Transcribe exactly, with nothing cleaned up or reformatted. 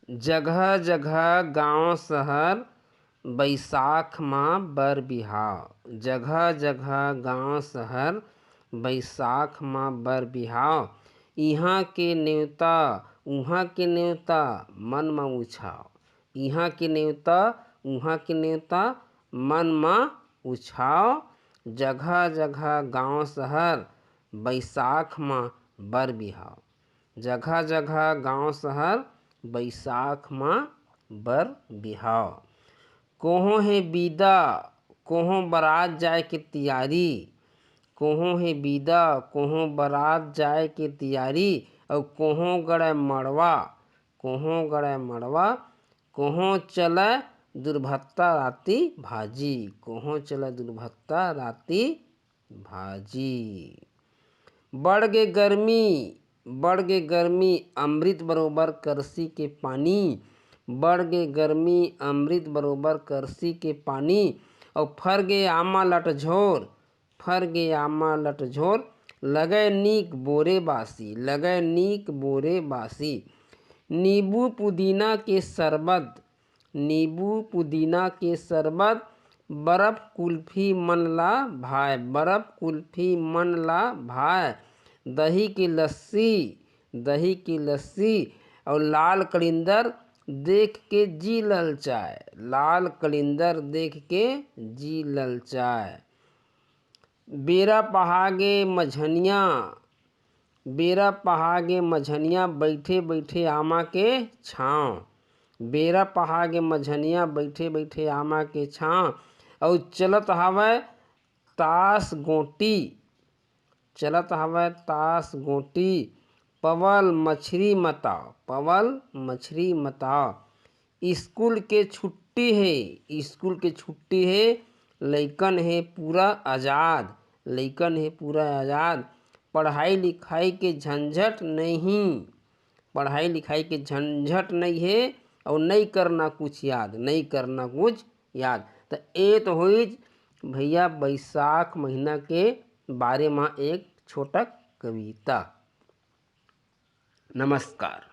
जगह जगह गांव शहर बैसाख म बर बिहाव। जगह जगह गांव शहर बैसाख म बर बिहाव। इहां के नेवता उहां के नेवता मन म उछाव। इहां के नेवता उहां के नेवता मन म उछाव। जगह जगह गांव शहर बैसाख म बर बिहाव। जगह जगह गांव शहर बैसाख म बर बिहाव। कोहों हे बिदा, कोहों बरात जाए के तियारी। कोहों हे बिदा, कोहों बरात जाए के तियारी। अउ कोहों गड़े मड़वा, कोहों गड़े मड़वा, कोहों चले दुरभत्ता राती भाजी। कोहों चले दुरभत्ता राती भाजी। बढ़ गे गर्मी, बढ़ गे गर्मी, अमृत बरोबर करसी के पानी। बढ़ गे गर्मी, अमृत बरोबर करसी के पानी। अउ फर गे आमा लटझोर, फर गे आमा लटझोर, लगय नीक बोरे बासी, लगय नीक बोरे बासी। नींबू पुदीना के शरबत, नींबू पुदीना के शरबत, बर्फ कुल्फी मन ला भाय, बर्फ कुल्फी मन ला भाय। दही के लस्सी, दही के लस्सी, अउ लाल कलिंदर देख के जी ललचाय, लाल कलिंदर देख के जी ललचाय। बेरा पहागे मझनिया, बेरा पहागे मझनिया, बइठे बइठे आमा के छांव। बेरा पहागे मझनिया, बइठे बइठे आमा के छांव। अउ चलत हवय तास गोटी, चलत हवय तास गोटी। पवल मछरी मताव, पवल मछरी मताव। स्कूल के छुट्टी हे, स्कूल के छुट्टी हे, लइकन हे पूरा आजाद, लइकन हे पूरा आजाद। पढ़ाई लिखाई के झंझट नहीं, पढ़ाई लिखाई के झंझट नहीं हे, अउ नहीं करना कुछ याद, नहीं करना कुछ याद। त ए तो होइच भैया बैसाख महीना के बारे म एक छोटा कविता। नमस्कार।